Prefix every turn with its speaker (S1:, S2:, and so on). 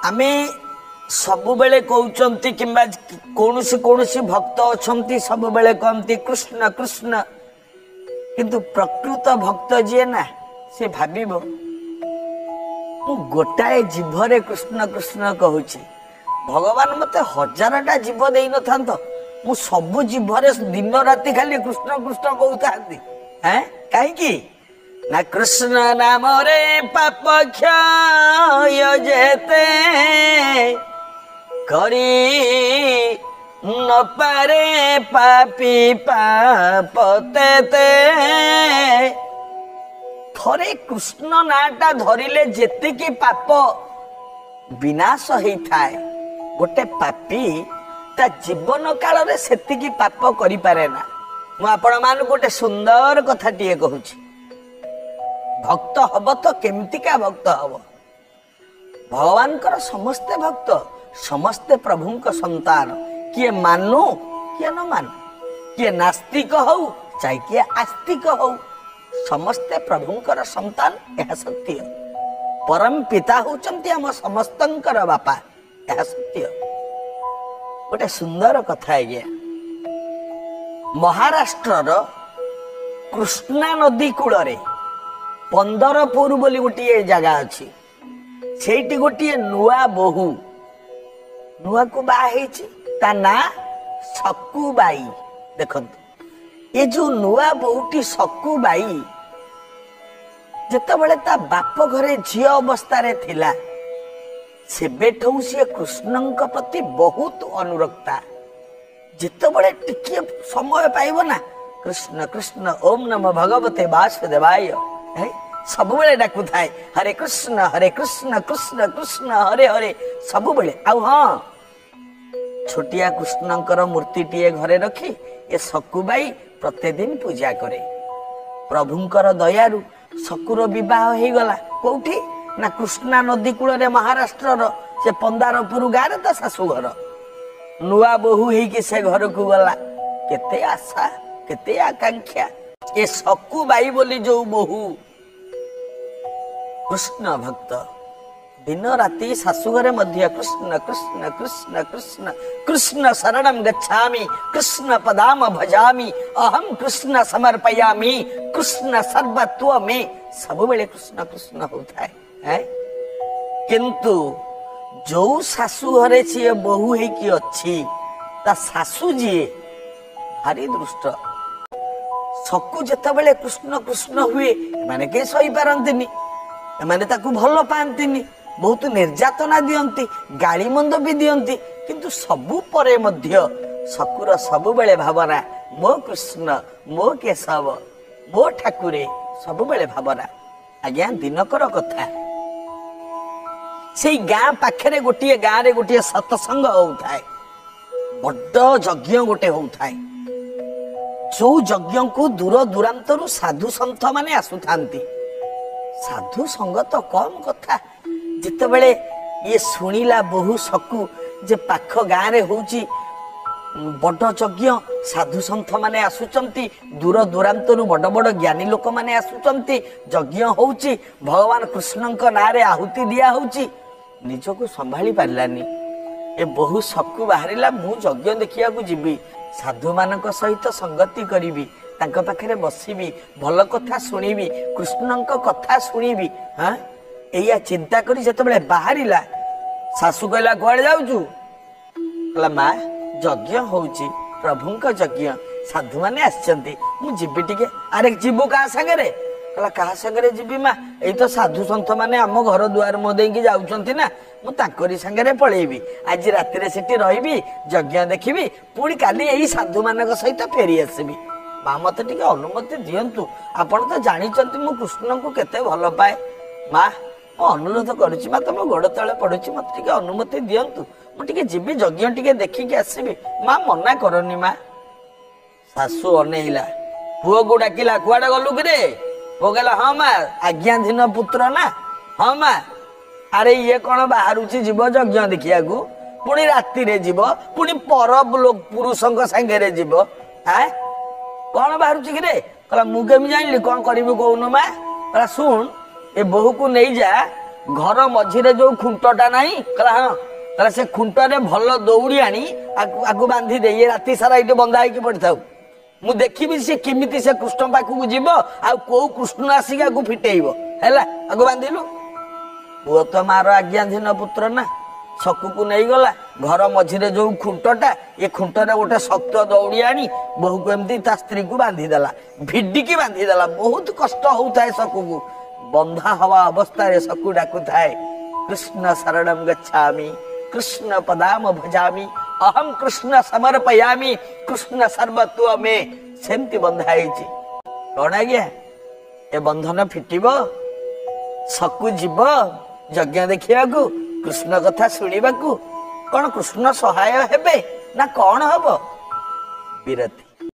S1: ଆମେ ସବୁବେଳେ କହୁଛନ୍ତି କିମ୍ବା କୌଣସି କୌଣସି ଭକ୍ତ ଅଛନ୍ତି ସବୁବେଳେ କହନ୍ତି କୃଷ୍ଣ କୃଷ୍ଣ, କିନ୍ତୁ ପ୍ରକୃତ ଭକ୍ତ ଯିଏ ନା ସେ ଭାବିବ ମୁଁ ଗୋଟାଏ ଜିଭରେ କୃଷ୍ଣ କୃଷ୍ଣ କହୁଛି, ଭଗବାନ ମତେ ହଜାରଟା ଜିଭ ଦେଇନଥାନ୍ତ, ମୁଁ ସବୁ ଜିଭରେ ଦିନ ରାତି ଖାଲି କୃଷ୍ଣ କୃଷ୍ଣ କହୁଥାନ୍ତି। କାହିଁକି ନା କୃଷ୍ଣ ନାମରେ ପାପ କ୍ଷୟ ଯେତେ କରି ନପାରେ ପାପି ପାପ ତେତେ। ଥରେ କୃଷ୍ଣ ନାଁଟା ଧରିଲେ ଯେତିକି ପାପ ବିନାଶ ହେଇଥାଏ, ଗୋଟେ ପାପି ତା ଜୀବନ କାଳରେ ସେତିକି ପାପ କରିପାରେ ନା। ମୁଁ ଆପଣମାନଙ୍କୁ ଗୋଟେ ସୁନ୍ଦର କଥାଟିଏ କହୁଛି। ଭକ୍ତ ହବ ତ କେମିତିକା ଭକ୍ତ ହବ? ଭଗବାନଙ୍କର ସମସ୍ତେ ଭକ୍ତ, ସମସ୍ତେ ପ୍ରଭୁଙ୍କ ସନ୍ତାନ। କିଏ ମାନୁ କିଏ ନ ମାନୁ, କିଏ ନାସ୍ତିକ ହଉ ଚାହେ କିଏ ଆସ୍ତିକ ହଉ, ସମସ୍ତେ ପ୍ରଭୁଙ୍କର ସନ୍ତାନ, ଏହା ସତ୍ୟ। ପରମ ପିତା ହଉଛନ୍ତି ଆମ ସମସ୍ତଙ୍କର ବାପା, ଏହା ସତ୍ୟ। ଗୋଟେ ସୁନ୍ଦର କଥା ଆଜ୍ଞା, ମହାରାଷ୍ଟ୍ରର କୃଷ୍ଣା ନଦୀ କୂଳରେ ପନ୍ଦରପୁର ବୋଲି ଗୋଟିଏ ଜାଗା ଅଛି। ସେଇଠି ଗୋଟିଏ ନୂଆ ବୋହୂ ନୂଆକୁ ବାହା ହେଇଛି, ତା ନାଁ ସକୁବାଇ। ଦେଖନ୍ତୁ, ଏ ଯୋଉ ନୂଆ ବୋହୂଟି ସକୁବାଇ, ଯେତେବେଳେ ତା ବାପ ଘରେ ଝିଅ ଅବସ୍ଥାରେ ଥିଲା, ସେବେଠୁ ସିଏ କୃଷ୍ଣଙ୍କ ପ୍ରତି ବହୁତ ଅନୁରକ୍ତା। ଯେତେବେଳେ ଟିକିଏ ସମୟ ପାଇବ ନା, କୃଷ୍ଣ କୃଷ୍ଣ ଓମ୍ ନମୋ ଭଗବତେ ବାସୁଦେବାୟ ସବୁବେଳେ ଡାକୁଥାଏ, ହରେ କୃଷ୍ଣ ହରେ କୃଷ୍ଣ କୃଷ୍ଣ କୃଷ୍ଣ ହରେ ହରେ ସବୁବେଳେ। ଆଉ ହଁ, ଛୋଟିଆ କୃଷ୍ଣଙ୍କର ମୂର୍ତ୍ତିଟିଏ ଘରେ ରଖି ଏ ସକୁବାଇ ପ୍ରତିଦିନ ପୂଜା କରେ। ପ୍ରଭୁଙ୍କର ଦୟାରୁ ସକୁର ବିବାହ ହେଇଗଲା। କୋଉଠି ନା କୃଷ୍ଣା ନଦୀ କୂଳରେ ମହାରାଷ୍ଟ୍ରର ସେ ପନ୍ଦାରପୁର ଗାଁରେ ତା ଶାଶୁଘର। ନୂଆ ବୋହୂ ହେଇକି ସେ ଘରକୁ ଗଲା। କେତେ ଆଶା, କେତେ ଆକାଂକ୍ଷା। ଏ ସକୁବାଇ ବୋଲି ଯୋଉ ବୋହୂ କୃଷ୍ଣ ଭକ୍ତ, ଦିନ ରାତି ଶାଶୁଘରେ ମଧ୍ୟ କୃଷ୍ଣ କୃଷ୍ଣ କୃଷ୍ଣ କୃଷ୍ଣ କୃଷ୍ଣ ଶରଣಂ ଗଚ୍ଛାମି, କୃଷ୍ଣ ପଦାମ ଭଜାମି, ଅହಂ କୃଷ୍ଣ ସମର୍ପୟାମି, କୃଷ୍ଣ ସର୍ବତ୍ୱ ମେ, ସବୁବେଳେ କୃଷ୍ଣ କୃଷ୍ଣ ହଉଥାଏ। କିନ୍ତୁ ଯୋଉ ଶାଶୁ ଘରେ ସିଏ ବୋହୂ ହେଇକି ଅଛି, ତା ଶାଶୁ ଯିଏ ଭାରି ଦୁଷ୍ଟ। ସକୁ ଯେତେବେଳେ କୃଷ୍ଣ କୃଷ୍ଣ ହୁଏ, ଏମାନେ କେହି ସହିପାରନ୍ତିନି, ଏମାନେ ତାକୁ ଭଲ ପାଆନ୍ତିନି, ବହୁତ ନିର୍ଯାତନା ଦିଅନ୍ତି, ଗାଳି ମନ୍ଦ ବି ଦିଅନ୍ତି। କିନ୍ତୁ ସବୁ ପରେ ମଧ୍ୟ ସକୁର ସବୁବେଳେ ଭାବନା, ମୋ କୃଷ୍ଣ, ମୋ କେଶବ, ମୋ ଠାକୁରେ, ସବୁବେଳେ ଭାବନା। ଆଜ୍ଞା, ଦିନକର କଥା, ସେଇ ଗାଁ ପାଖରେ ଗୋଟିଏ ଗାଁରେ ଗୋଟିଏ ସତସଙ୍ଗ ହଉଥାଏ, ବଡ ଯଜ୍ଞ ଗୋଟେ ହଉଥାଏ, ଯୋଉ ଯଜ୍ଞକୁ ଦୂର ଦୂରାନ୍ତରୁ ସାଧୁ ସନ୍ଥ ମାନେ ଆସୁଥାନ୍ତି। ସାଧୁ ସଙ୍ଗ ତ କମ କଥା, ଯେତେବେଳେ ଇଏ ଶୁଣିଲା ବୋହୂ ସକୁ ଯେ ପାଖ ଗାଁରେ ହଉଛି ବଡ ଯଜ୍ଞ, ସାଧୁ ସନ୍ଥ ମାନେ ଆସୁଛନ୍ତି, ଦୂର ଦୂରାନ୍ତରୁ ବଡ ବଡ ଜ୍ଞାନୀ ଲୋକମାନେ ଆସୁଛନ୍ତି, ଯଜ୍ଞ ହଉଛି, ଭଗବାନ କୃଷ୍ଣଙ୍କ ନାଁରେ ଆହୁତି ଦିଆ ହଉଛି, ନିଜକୁ ସମ୍ଭାଳି ପାରିଲାନି। ଏ ବୋହୂ ସକୁ ବାହାରିଲା, ମୁଁ ଯଜ୍ଞ ଦେଖିବାକୁ ଯିବି, ସାଧୁମାନଙ୍କ ସହିତ ସଙ୍ଗତି କରିବି, ତାଙ୍କ ପାଖରେ ବସିବି, ଭଲ କଥା ଶୁଣିବି, କୃଷ୍ଣଙ୍କ କଥା ଶୁଣିବି। ହଁ, ଏଇଆ ଚିନ୍ତା କରି ଯେତେବେଳେ ବାହାରିଲା, ଶାଶୁ କହିଲା କୁଆଡେ ଯାଉଛୁ? କହିଲା ମା, ଯଜ୍ଞ ହଉଛି, ପ୍ରଭୁଙ୍କ ଯଜ୍ଞ, ସାଧୁମାନେ ଆସିଛନ୍ତି, ମୁଁ ଯିବି ଟିକେ। ଆରେ ଯିବୁ କାହା ସାଙ୍ଗରେ? କହିଲା କାହା ସାଙ୍ଗରେ ଯିବି ମା, ଏଇ ତ ସାଧୁ ସନ୍ଥ ମାନେ ଆମ ଘର ଦୁଆର ମୁହଁ ଦେଇକି ଯାଉଛନ୍ତି ନା, ମୁଁ ତାଙ୍କରି ସାଙ୍ଗରେ ପଳେଇବି, ଆଜି ରାତିରେ ସେଠି ରହିବି, ଯଜ୍ଞ ଦେଖିବି, ପୁଣି କାଲି ଏଇ ସାଧୁମାନଙ୍କ ସହିତ ଫେରି ଆସିବି। ମା ମତେ ଟିକେ ଅନୁମତି ଦିଅନ୍ତୁ, ଆପଣ ତ ଜାଣିଛନ୍ତି ମୁଁ କୃଷ୍ଣଙ୍କୁ କେତେ ଭଲ ପାଏ। ମା ମୁଁ ଅନୁରୋଧ କରୁଛି ମା, ତମ ଗୋଡ଼ ତଳେ ପଡୁଛି, ମତେ ଟିକେ ଅନୁମତି ଦିଅନ୍ତୁ, ମୁଁ ଟିକେ ଯିବି, ଯଜ୍ଞ ଟିକେ ଦେଖିକି ଆସିବି, ମା ମନା କରନି ମା। ଶାଶୁ ଅନେଇଲା, ପୁଅକୁ ଡାକିଲା, କୁଆଡେ ଗଲୁ କିରେ? ପୁଅ କହିଲା ହଁ ମା, ଆଜ୍ଞାଧୀନ ପୁତ୍ର ନା, ହଁ ମା। ଆରେ ଇଏ କଣ ବାହାରୁଛି ଯିବ ଯଜ୍ଞ ଦେଖିବାକୁ, ପୁଣି ରାତିରେ ଯିବ, ପୁଣି ପର ପୁରୁଷଙ୍କ ସାଙ୍ଗରେ ଯିବ, ଆଁ କଣ ବାହାରୁଛି କିରେ? କହିଲା ମୁଁ କେମିତି ଜାଣିଲି, କଣ କରିବି କହୁନୁ ମା? କହିଲା ଶୁଣ, ଏ ବୋହୂକୁ ନେଇଯା, ଘର ମଝିରେ ଯୋଉ ଖୁଣ୍ଟଟା ନାହିଁ, କହିଲା ହଁ, ତାହେଲେ ସେ ଖୁଣ୍ଟରେ ଭଲ ଦଉଡ଼ି ଆଣି ଆକୁ ବାନ୍ଧି ଦେ, ଇଏ ରାତି ସାରା ଏଇଠି ବନ୍ଧା ହେଇକି ପଡ଼ିଥାଉ, ମୁଁ ଦେଖିବି ସେ କେମିତି ସେ କୃଷ୍ଣ ପାଖକୁ ଯିବ ଆଉ କୋଉ କୃଷ୍ଣ ଆସିକି ଆକୁ ଫିଟେଇବ। ହେଲା, ଆକୁ ବାନ୍ଧିଲୁ। ପୁଅ ତ ମାର ଆଜ୍ଞାଧୀନ ପୁତ୍ର ନା, ସକୁକୁ ନେଇଗଲା। ଘର ମଝିରେ ଯୋଉ ଖୁଣ୍ଟଟା, ଏ ଖୁଣ୍ଟରେ ଗୋଟେ ଶକ୍ତ ଦଉଡ଼ି ଆଣି ବୋହୂକୁ ଏମିତି ତା ସ୍ତ୍ରୀକୁ ବାନ୍ଧିଦେଲା, ଭିଡିକି ବାନ୍ଧିଦେଲା। ବହୁତ କଷ୍ଟ ହଉଥାଏ ସକୁକୁ। ବନ୍ଧା ହବା ଅବସ୍ଥାରେ ସକୁ ଡାକୁଥାଏ, କୃଷ୍ଣ ଶରଣମ ଗଚ୍ଛାମି, କୃଷ୍ଣ ପଦାମ ଭଜାମି, ଅହಂ କୃଷ୍ଣ ସମର୍ପୟାମି, କୃଷ୍ଣ ସର୍ବତ୍ୱ ମେ। ସେମିତି ବନ୍ଧା ହେଇଛି। କଣ ଆଜ୍ଞା, ଏ ବନ୍ଧନ ଫିଟିବ? ସକୁ ଯିବ ଯଜ୍ଞ ଦେଖିବାକୁ, କୃଷ୍ଣ କଥା ଶୁଣିବାକୁ, କଣ କୃଷ୍ଣ ସହାୟ ହେବେ ନା କଣ ହବ? ବିରତି।